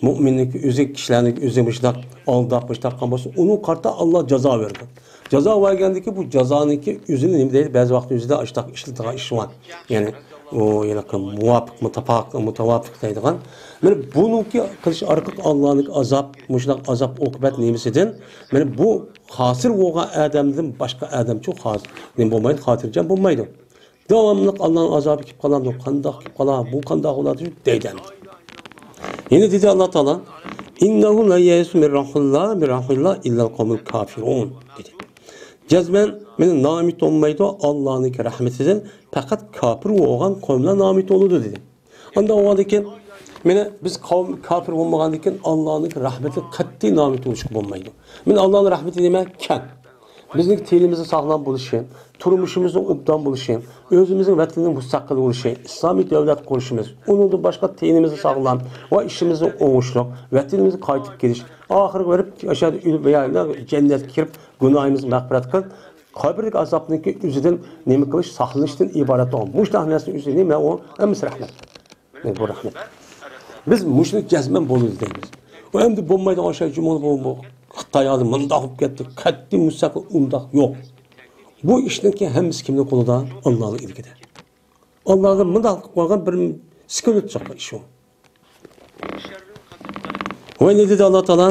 مۇئمىننىڭكى ئۆزى، كىشىلەرنىڭكى ئۆزى مۇشۇنداق ئالداپ، مۇشۇنداق قىلغان بولسا، ئۇنىڭغا قارىتا ئاللا جازا بېرىدۇ. جازا بەرگەندىكى بۇ جازانىڭكى ئۆزىنى نېمە دەيدۇ؟ بەزى ۋاقىت ئۆزىدە ئاشۇنداق ئىشلىتىدىغان ئىش بار. يەنى ئۇ ھېلىقى مۇۋاپىق، مۇتاپاق، مۇتاۋاپىق دەيدىغان. مانا بۇنىڭكى قىلىش ئارقىلىق ئاللانىڭكى ئازاب، مۇشۇنداق ئازاب ئوقۇبەت نېمىسىدىن، مانا بۇ خاسىر بولغان ئادەمدىن باشقا ئادەمچۇ خاسىر نېمە بولمايدۇ، خاتىرجەم بولمايدۇ. داۋاملىق ئاللانىڭ ئازابى كېلىپ قالامدۇ، قانداق كېلىپ قالا، بۇ قانداق بولىدۇ دەيدۇ ئەمدى. يەنە دېدى ئاللا تائالا، إنه لا ييأس من روح الله، من روح الله إلا القوم الكافرون دېدى. جەزمەن مانا نائۈمىد بولمايدۇ ئاللانىڭكى رەھمىتىدىن پەقەت كاپىر بولغان قوملار نائۈمىد بولىدۇ دېدى. ئانداق بولغاندىكىن، مانا بىز قەۋم كاپىر بولمىغاندىكىن ئاللانىڭ رەھمىتى قەتئىي نائۈمىد بولۇشقا بولمايدۇ. مانا ئاللانىڭ رەھمىتى نېمە؟ كەڭ. بىزنىڭ تېنىمىزنىڭ ساغلام بولۇشى، تۇرمۇشىمىزنىڭ ئوبدان بولۇشى، ئۆزىمىزنىڭ ۋەتىنىنىڭ مۇستەقىل بولۇشى، ئىسلامىي دۆلەت قۇرۇشىمىز، ئۇنىڭدىن باشقا تېنىمىزنىڭ ساغلام ۋە ئىشىمىزنىڭ ئوڭۇشلۇق، ۋەتىنىمىزگە قايتىپ كېلىش، ئاخىرىغا بېرىپ ئاشۇ يەردە ئۆلۈپ، يا جەننەتكە كىرىپ، گۇناھىمىزنى مەغپىرەت قىلىپ، قەبرىدىكى ئازابنىڭكى ئۆزىدىن نېمە قىلىش، ساقلىنىشتىن ئىبارەت بولغان مۇشۇنداق نەرسىنىڭ ئۆزى نېمە ئۇ؟ ھەممىسى رەھمەت. بۇ رەھمەت. بىز مۇشۇنى جەزمەن بولىدۇ دەيمىز. ئۇ ئەمدى بولمايدىغان ئوخشايدۇ، جۇمۇ بۇ، بۇ خىتاي ھازىر مۇنداق بولۇپ كەتتى، قەتئىي مۇستەقىل ئۇنداق يوق. بۇ ئىشنىڭكى ھەممىسى كىمنىڭ قولىدا؟ ئاللانىڭ ئىلكىدە. ئاللاغا مۇنداق قىلىپ قويغان بىر سېكۇنت چىققان ئىش ئۇ. ۋە نېمە دېدى ئاللا تائالا؟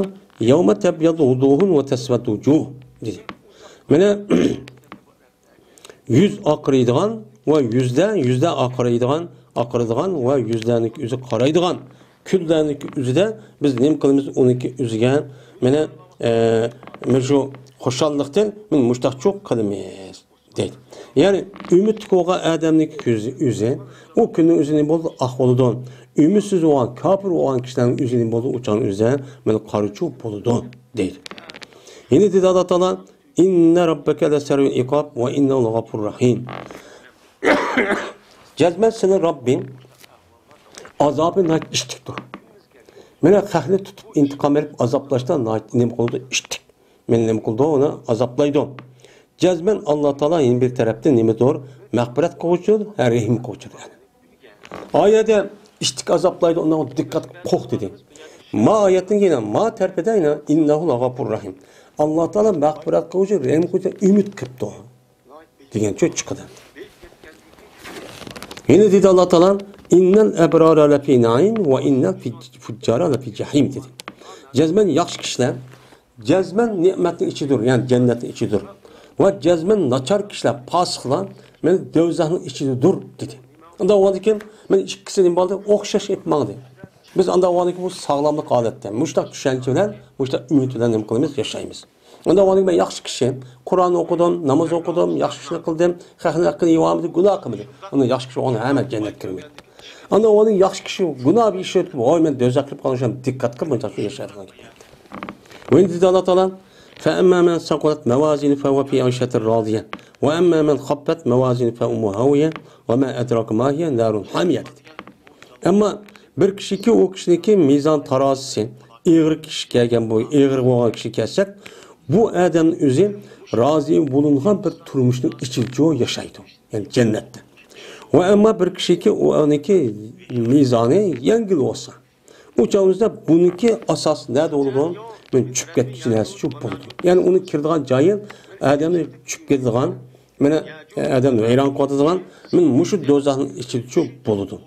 يوم تبيض وجوه وتسود وجوه دېدى. مانا يۈز ئاقىرىدىغان ۋە يۈزدە، يۈزدە ئاقىرىدىغان، ئاقىرىدىغان ۋە يۈزلەرنىڭكى ئۆزى قارايدىغان كۈنلەرنىڭكى ئۆزىدە بىز نېمە قىلىمىز؟ ئۇنىڭكى ئۆزىگە مانا، ئە، مانا شۇ خۇشاللىقتىن مانا مۇشتاقچۇ قىلىمىز دەيدۇ. يەنى ئۈمىدلىك بولغان ئادەمنىڭكى كۆزى ئۆزى، ئۇ كۈننىڭ ئۆزى نېمە بولىدۇ؟ ئاق بولىدۇ. ئۈمىدسىز بولغان، كاپىر بولغان كىشىلەرنىڭ ئۆزى نېمە بولىدۇ؟ ئۇ چاغنىڭ ئۆزىدە مانا قارىچۇ بولىدۇ دەيدۇ. يەنە دېدى ئاللا تائالا، إن ربك لسريع العقاب وإنه لغفور رحيم. جەزمەن سېنىڭ رەببىڭ ئازابى ناھايىتى ئىتتىكتۇر. مانا خەقنى تۇتۇپ ئىنتىقام ئېلىپ ئازابلاشتا ناھايىتى نېمە قىلىدۇ؟ ئىتتىك. مانا نېمە قىلىدۇ؟ ئۇنى ئازابلايدۇ. جەزمەن ئاللا تائالا يەنە بىر تەرەپتىن نېمىدۇر؟ مەغپىرەت قىلغۇچىدۇر، رەھىم قىلغۇچىدۇر. ئۇ يەردە ئىتتىك ئازابلايدۇ، ئۇنىڭغا دىققەت قىلىپ قوق دېدى. ما ئايەتتىن كېيىن ما تەرىپىدە يەنە إنه لغفور رحيم. ئاللا تائالا مەغپىرەت قىلغۇچى، رەھىم قىلغۇچى، ئۈمىد قىپتۇ دېگەن سۆز چىقىدۇ. يەنە دېدى ئاللا تائالا، إن الأبرار لفي نعيم وإن الفجار لفي جحيم دېدى. جەزمەن ياخشى كىشىلەر جەزمەن نېمەتنىڭ ئىچىدۇر، يەنى جەننەتنىڭ ئىچىدۇر. ۋە جەزمەن ناچار كىشىلەر، پاسىقلار مانا دوزاخنىڭ ئىچىدىدۇر دېدى. ئۇنداق بولغاندىكىن مانا ئىككىسى نېمە بولدى؟ ئوخشاش ئېلىپ ماڭدى. بىز ئۇنداق بولغاندىكىن بۇ ساغلاملىق ھالەتتە مۇشۇنداق چۈشەنچە بىلەن، مۇشۇنداق ئۈمىد بىلەن نېمە قىلىمىز؟ ياشايمىز. ئۇنداق بولغاندىكىن مەن ياخشى كىشى، قۇرئان ئوقۇدۇم، ناماز ئوقۇدۇم، ياخشى ئىشلار قىلدىم، خەقنىڭ ھەققىنى يېۋالمىدىم، گۇناھ قىلمىدىم. ئۇنداق ياخشى كىشى بولغان ھەممە جەننەتكە كىرمەيدۇ. ئاندىن ئۇنىڭ ياخشى كىشى گۇناھ بىر ئىش ئۆتۈپ، ۋاي، مەن دوزاخقا كىرىپ قالغان، دىققەت قىل، مۇنچە ياشايدىغان گەپ. ۋە دېدى ئاللا تائالا، فأما من ثقلت موازينه فهو في عيشة راضية وأما من خفت موازينه فأمه هاوية وما أدراك ما هي نار حامية دېدى. ئەمما بىر كىشىكى، ئۇ كىشىنىڭكى مىزان تارازىسى ئېغىر كىشى كەلگەن، بۇ ئېغىر بولغان كىشى كەلسەك، بۇ ئادەمنىڭ ئۆزى رازى بولۇنغان بىر تۇرمۇشنىڭ ئىچىدىچۇ ياشايدۇ. يەنى جەننەتتە. ۋە ئەمما بىر كىشىكى، ئۇنىڭكى مىزانى يەڭگىل بولسا، ئۇ چاغىمىزدا بۇنىڭكى ئاساسى نەدە بولىدۇ؟ مەن چۈشۈپ كەتكۈچى نەرسىچۇ بولىدۇ. يەنى ئۇنىڭ كىرىدىغان جايى ئادەمنى چۈشۈپ كېتىدىغان، مانا، ئادەمنى ۋەيران قىلىۋاتىدىغان، مەن مۇشۇ دوزاخنىڭ ئىچىدىچۇ بولىدۇ.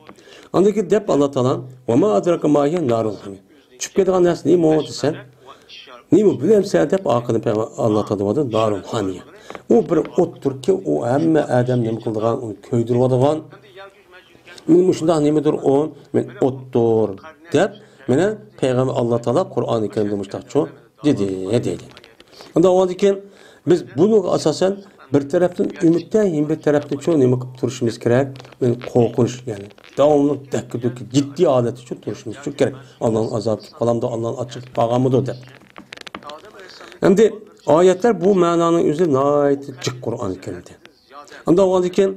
ئاندىن كېيىن دەپ ئاللا تائالا، ۋە ما ئەدراكە ما ھىيە نارۇل ھامىيە. چۈشۈپ كېتىدىغان نەرسە نېمە دېسەڭ، نېمە بىلەمسەن دەپ ئارقىدىن پەيغەمبەر ئاللا تائالا دەۋاتىدۇ، نارۇل ھامىيە. ئۇ بىر ئوتتۇركى، ئۇ ھەممە ئادەم نېمە قىلىدىغان، ئۇنى كۆيدۈرۈۋاتىدىغان، مانا مۇشۇنداق نېمىدۇر ئۇ، مانا ئوتتۇر دەپ، مانا پەيغەمبەر ئاللا تائالا قۇرئانى كەرىمدە مۇشۇنداقچۇ دېدى، دەيدۇ. ئۇنداق بولغاندىن كېيىن بىز بۇنىڭغا ئاساسەن بىر تەرەپتىن ئۈمىدتە، يەنە بىر تەرەپتىنچۇ نېمە قىلىپ تۇرۇشىمىز كېرەك؟ مانا قورقۇنچ، يەنى داۋاملىق دەككە-دۈككە جىددىي ھالەتتىچۇ تۇرۇشىمىزچۇ كېرەك. ئاللانىڭ ئازابى كېلىپ قالامدۇ، ئاللانىڭ ئاچچىقى كېلىپ قالغانمىدۇ دەپ. ئەمدى ئايەتلەر بۇ مەنانىڭ ئۆزى ناھايىتى جىق قۇرئان كەرىمدە. ئۇنداق بولغاندىن كېيىن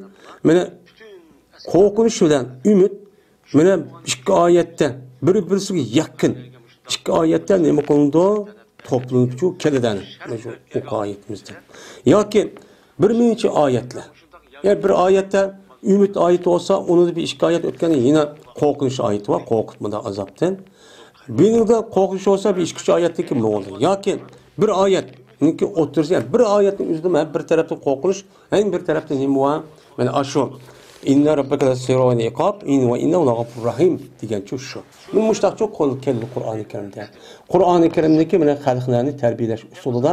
مانا قورقۇنچ بىلەن ئۈمىد، مانا ئىككى ئايەتتە، بىر-بىرسىگە يېقىن ئىككى ئايەتتە نېمە قىلىنىدۇ؟ توپلىنىپچۇ كېلىدۇ، مانا شۇ ئوقۇ ئايىتىمىزدە. ياكى بىر مىنچە ئايەتلەر. يەنى بىر ئايەتتە ئۈمىد ئايىتى بولسا، ئۇنىڭدا بىر ئىككى ئايەت ئۆتكەندىن يەنە قورقۇنچ ئايىتى بار، قورقۇتمىدا ئازابتىن. بىرىڭدە قورقۇنچ بولسا، بىر ئىككى ئۈچ ئايەتتىكى بولدى. ياكى بىر ئايەتنىڭكى ئوتتۇرىسى، يەنى بىر ئايەتنىڭ ئۆزىدە ھەم بىر تەرەپتىن قورقۇنچ، ھەم بىر تەرەپتىن نېمە بار؟ مانا ئاشۇ، ئىننە رەببەكە لەسەرىئۇل ئىقاب، ئىن ۋە ئىننەھۇ لەغەفۇرۇر رەھىم دېگەنچۇ شۇ. مانا مۇشۇنداقچۇ قول كەلدى قۇرئانى كەرىمدە. قۇرئانى كەرىمدىكى مانا خەلقلەرنى تەربىيەلەش ئۇسۇلىدا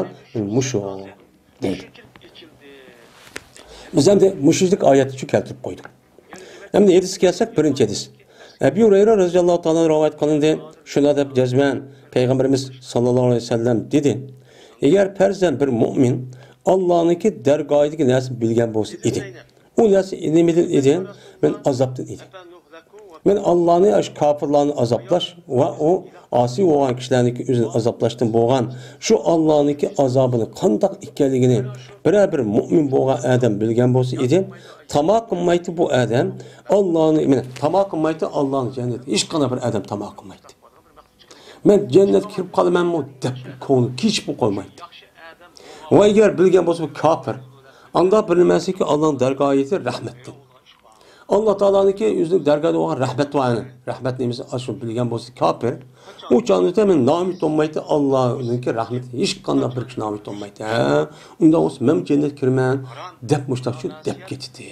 مۇشۇ دەيدۇ. بىز ئەمدى مۇشۇنداق ئايەتنىچۇ كەلتۈرۈپ قويدۇق. ئەمدى ھەدىسكە كەلسەك، بىرىنچى ھەدىس. ئەبى ھۇرەيرە رەزىياللاھۇ تائالا رىۋايەت قىلىندى. شۇنداق دەپ جەزمەن پەيغەمبىرىمىز ساللاللاھۇ ئەلەيھى ۋەسەللەم دېدى، ئەگەر پەرزەن بىر مۆمىن ئاللانىڭكى دەرگاھىدىكى نەرسىنى بىلگەن بولسا ئىدى، ئۇ نەرسە نېمىدىن ئىدى؟ مەن ئازابتىن ئىدى. مەن ئاللانى، ئاشۇ كاپىرلارنى ئازابلاش ۋە ئۇ ئاسىي بولغان كىشىلەرنىڭكى ئۆزىنى ئازابلاشتىن بولغان شۇ ئاللانىڭكى ئازابىنى قانداق ئىكەنلىكىنى بىرەر بىر مۆمىن بولغان ئادەم بىلگەن بولسا ئىدى، تاما قىلمايتتى بۇ ئادەم ئاللانى، مانا، تاما قىلمايتتى ئاللانى جەننەتكە ھېچقانداق بىر ئادەم تاما قىلمايتتى. مەن جەننەتكە كىرىپ قالىمەنمۇ دەپ كۆڭلى كېچىپمۇ قالمايتتى. ۋە ئەگەر بىلگەن بولسا بۇ كاپىر، ئانداق بىلمەسلىكى ئاللانىڭ دەرگاھىدىكى رەھمەتتىن. ئاللا تائالانىڭكى ئۆزىنىڭ دەرگاھىدا بولغان رەھمەت بار ئەنە. رەھمەت نېمىسى ئاشۇ بىلگەن بولسا كاپىر، ئۇ چاغدا مەن نائۈمىد بولمايتتى، ئاللانىڭكى رەھمىتى ھېچقانداق بىر كىشى نائۈمىد بولمايتتى. ھە، ئۇنداق بولسا مەن جەننەتكە كىرىمەن دەپ مۇشتاقچۇ دەپ كېتىدۇ،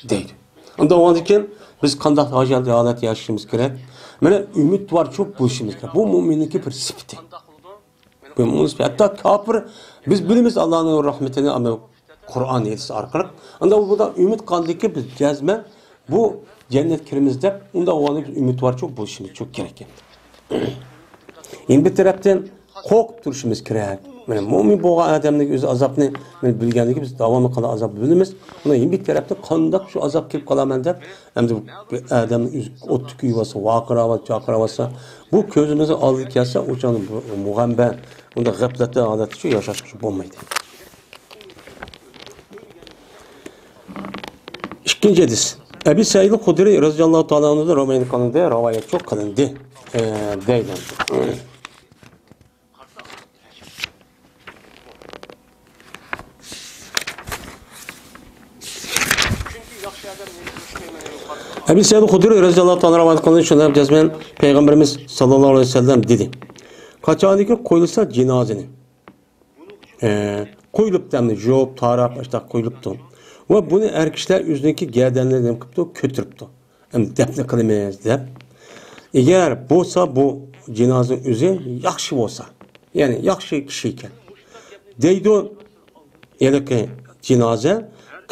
دەيدۇ. ئۇنداق بولغاندىن كېيىن بىز قانداق ھالەتتە ياشىشىمىز كېرەك؟ مانا ئۈمىدۋارچۇ بولۇشىمىز كېرەك. بۇ مۆمىننىڭكى بىر سۈپىتى. بۇ مۆمىن سۈپىتى. ھەتتا كاپىر، بىز بىلىمىز ئاللانىڭ رەھمىتىنى، ئەمما قۇرئان ھەدىس ئارقىلىق. ئانداق بولغاندا ئۈمىد قالدىكى بىز جەزمەن بۇ جەننەتكە كىرىمىز دەپ، ئۇنداق بولغاندا بىز ئۈمىدۋارچۇ بولۇشىمىز كېرەك. يەنە بىر تەرەپتىن قورقۇپ تۇرۇشىمىز كېرەك. مانا مۆمىن بولغان ئادەمنىڭ ئۆزى ئازابنى، مانا بىلگەنلىكى بىز داۋاملىق قانداق ئازاب بىلىمىز. ئۇنىڭ يەنە بىر تەرەپتىن قانداق شۇ ئازاب كېلىپ قالارمەن دەپ، ئەمدى بىر ئادەمنىڭ ئۆزى ئوتتا كۆيۈۋاتسا، ۋارقىراۋاتسا، چارقىراۋاتسا، بۇ كۆزىمىزنىڭ ئالدىغا كەلسە، ئۇ چاغدا بۇ مۇغەمبە، ئۇنداق غەپلەتتە ھالەتتە شۇ ياشاشقا بولمايدۇ. ئىككىنچى ھەدىس. ئەبى سەئىد خۇدرى رەزىياللاھۇ تائالا ئەنھۇدىن رىۋايەت قىلىندى، رىۋايەتچۇ قىلىندى، ئە، دەيدۇ. ئەبى سەئىد خۇدرى رەزىياللاھۇ تائالا رىۋايەت قىلىندى، شۇنداق جەزمەن پەيغەمبىرىمىز ساللاللاھۇ ئەلەيھى ۋەسەللەم دېدى، قاچانكى قويۇلسا جىنازىنى، ئە، قويۇلۇپتۇ، ئەمدى يۇيۇپ، تاراپ، ئاشۇنداق قويۇلۇپتۇ. ۋە بۇنى ئەر كىشىلەر ئۆزىنىڭكى گەدەنلىرىنى نېمە قىپتۇ؟ كۆتۈرۈپتۇ. ئەمدى دەپنە قىلىمىز دەپ. ئەگەر بولسا بۇ جىنازىنىڭ ئۆزى ياخشى بولسا، يەنى ياخشى كىشى ئىكەن، دەيدۇ ھېلىقى جىنازا،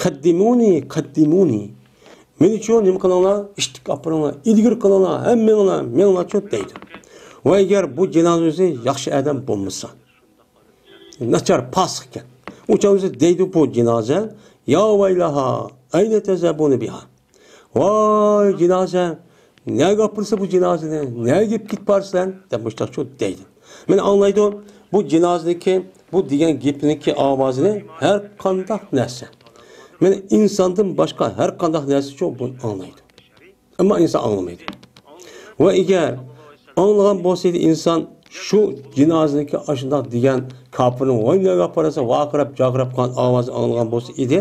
قەددىمۇنى، قەددىمۇنى. مېنىچۇ نېمە قىلىڭلار؟ ئىشتىك ئاپىرىڭلار، ئىلگىرى قىلىڭلار، ھەممىڭلار، مېڭىڭلارچۇ دەيدۇ. ۋە ئەگەر بۇ جىنازىنىڭ ئۆزى ياخشى ئادەم بولمىسا، ناچار، پاسىق ئىكەن. ئۇ چاغدا دەيدۇ بۇ جىنازا، يا ۋەيلەھا، ئەينە تەزھەبۇنە بىھا. ۋاي جىنازا، نەگە ئاپىرىسەن بۇ جىنازىنى؟ نەگە ئېلىپ كېتىپ بارىسەن؟ دەپ مۇشتاقچۇ دەيدۇ. مانا ئاڭلايدۇ، بۇ جىنازىنىڭكى، بۇ دېگەن گېپىنىڭكى ئاۋازىنى ھەر قانداق نەرسە، مانا ئىنساندىن باشقا ھەر قانداق نەرسىچۇ بۇ ئاڭلايدۇ. ئەمما ئىنسان ئاڭلىمايدۇ. ۋە ئەگەر ئاڭلىغان بولسا ئىدى ئىنسان شۇ جىنازىنىڭكى ئاشۇنداق دېگەن كاپىرنىڭ ۋاي نەگە ئاپارسا ۋارقىراپ جارقىراپ قالغان ئاۋازىنى ئاڭلىغان بولسا ئىدى،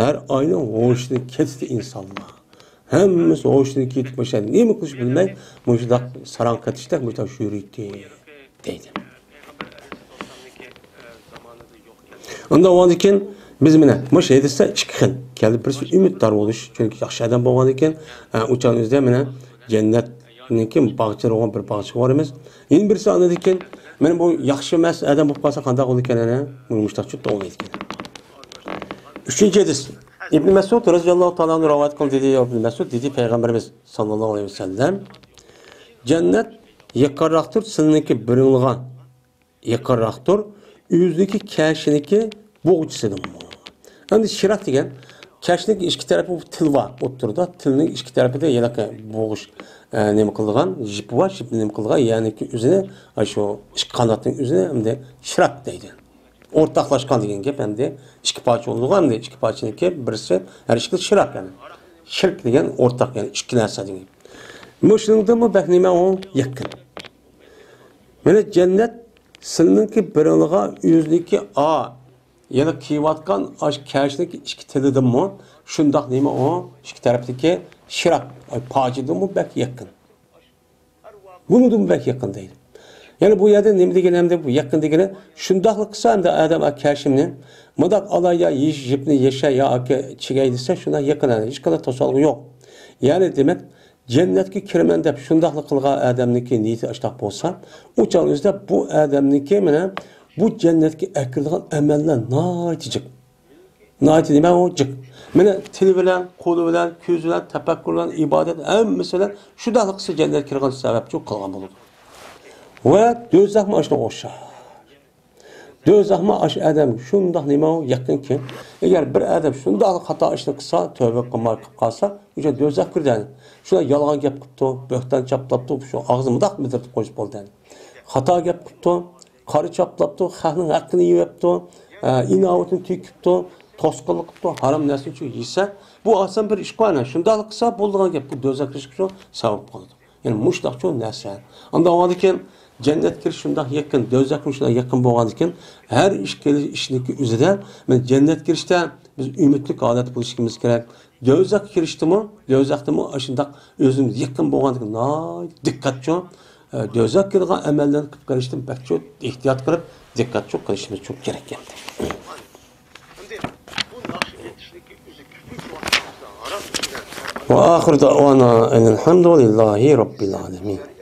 ھەر ئاينىڭ ھوشىدىن كېتىدۇ ئىنسانلار. ھەممىسى ھوشىدىن كېتىپ، مۇشۇ نېمە قىلىشنى بىلمەي، مۇشۇنداق ساراڭ قېتىشتەك مۇشۇنداق يۈرىدۇ، دەيدۇ. ئۇنداق بولغاندىكىن بىز مانا مۇشۇ ھەدىستە ئىككى خىل كەلدى. بىرسى ئۈمىدۋار بولۇش، چۈنكى ياخشى ئادەم بولغاندىكىن، ئە، ئۇ چاغنىڭ ئۆزىدە مانا جەننەتنىڭكى باغچىلىرى بولغان بىر باغچىغا بارىمىز. يەنە بىرسى ئاندىن كېيىن، مانا بۇ ياخشى ئەمەس ئادەم بولۇپ قالسا قانداق بولىدىكەن ئەنە؟ مۇشۇنداق چۈشتە ئوينايدىكەن. ئۈچىنچى ھەدىس. ئىبن مەسئۇد رەزىياللاھۇ تائالا ئەنھۇ رىۋايەت قىلدى، دېدى، ئىبن مەسئۇد دېدى، پەيغەمبىرىمىز ساللاللاھۇ ئەلەيھى ۋەسەللەم، جەننەت يېقىنراقتۇر سىلىنىڭكى بىرىڭلىغا، يېقىنراقتۇر ئۆزىنىڭكى كەشىنىڭكى بوغچىسىدىنمۇ. ئەمدى شىراك دېگەن كەشنىڭ ئىچكى تەرىپى، بۇ تىل بار ئوتتۇرىدا، تىلنىڭ ئىچكى تەرىپىدە ھېلىقى بوغۇش، ئە، نېمە قىلىدىغان، جىپى بار، جىپنى نېمە قىلىدىغان، يەنى ئۆزىنى، ئاشۇ ئىككى قاناتنىڭ ئۆزىنى ئەمدى شىراك دەيدۇ. ئورتاقلاشقان دېگەن گەپ ئەمدى ئىككى پارچە بولىدىغۇ، ئەمدى ئىككى پارچىنىڭكى بىرسى ھەر ئىككىسى شىراك، يەنى شىرك دېگەن ئورتاق، يەنى ئىككى نەرسە دېگەن. مۇشۇنىڭدىنمۇ بەك نېمە ئۇ يېقىن. مانا جەننەت سىلىنىڭكى بىرىڭلىغا ئۆزىنىڭكى ئا، يەنى كىيىۋاتقان ئاش كەشنىڭكى ئىككى تىلىدىنمۇ شۇنداق نېمە ئۇ ئىككى تەرەپتىكى شىراك، ئاي، پارچىدىنمۇ بەك يېقىن. بۇنىڭدىن بەك يېقىن دەيدۇ. يەنى بۇ يەردە نېمە دېگەن ئەمدى بۇ يېقىن دېگىنى؟ شۇنداقلا قىلسا ئەمدى ئادەم ئا كەشىمنى مۇنداق ئالاي يا يېش-، يىپنى يېشەي يا ئاكا چىگەي دېسە شۇنداق يېقىن، ھېچقانداق توسالغۇ يوق. يەنى دېمەك، جەننەتكە كىرىمەن دەپ شۇنداقلا قىلغان ئادەمنىڭكى نىيىتى ئاشتاق بولسا، ئۇ چاغنىڭ ئۆزىدە بۇ ئادەمنىڭكى مانا بۇ جەننەتكە ئەكىرىدىغان ئەمەللەر ناھايىتى جىق. ناھايىتى نېمە ئۇ جىق. مانا تىلى بىلەن، قولى بىلەن، كۆزى بىلەن، تەپەككۇر بىلەن، ئىبادەت ھەممىسى بىلەن شۇنداقلا قىلسا جەننەتكە كىرىدىغان سەۋەبچۇ قىلغان بولىدۇ. ۋە دوزاخمۇ ئاشۇنىڭغا ئوخشاش. دوزاخمۇ ئاشۇ ئادەم شۇنداق نېمە ئۇ يېقىنكى. ئەگەر بىر ئادەم شۇنداقلا خاتا ئىشنى قىلسا، تۆۋە قىلماي قىلىپ قالسا، ئۇ دوزاخقا كىرىدۇ. شۇنداق يالغان گەپ قىپتۇ، بۆھتان چاپلاپتۇ، شۇ ئاغزىنى مۇنداق بىلدۈرۈپ قويۇش بولدى. خاتا گەپ قىپتۇ، قارا چاپلاپتۇ، خەقنىڭ ھەققىنى يېۋەپتۇ، ئە، ئىناۋىتىنى تۆكۈپتۇ، توسقۇنلۇق قىپتۇ، ھارام نەرسىنى شۇ يېسە، بۇ ئاسان بىر ئىش قويانا. شۇنداقلا قىلسا بولىدىغان گەپ، بۇ دوزاخ كىرىشكە شۇ سەۋەب قىلىدۇ. يەنى مۇشۇنداق چوڭ نەرسە. ئاندىن ئاندىن كېيىن جەننەت كىرىش شۇنداق يېقىن، دوزاخ كىرىش شۇنداق يېقىن بولغاندىن كېيىن ھەر ئىش كېلىش ئىشنىڭكى ئۆزىدە مەن جەننەت كىرىشتە بىز ئۈمىدلىك ھالەتتە بولۇشىمىز كېرەك. دوزاخقا كىرىشتىمۇ، دوزاختىمۇ ئاشۇنداق ئۆزىمىز يېقىن بولغاندىكىن ناھايىتى دىققەتچۇ، ئە، دوزاخقا كىرىدىغان ئەمەللەرنى قىلىپ قېلىشتىن بەكچۇ ئېھتىيات قىلىپ، دىققەتچۇ قىلىشىمىز چوڭ كېرەك ئەمدى. وآخر دعوانا أن الحمد لله رب العالمين.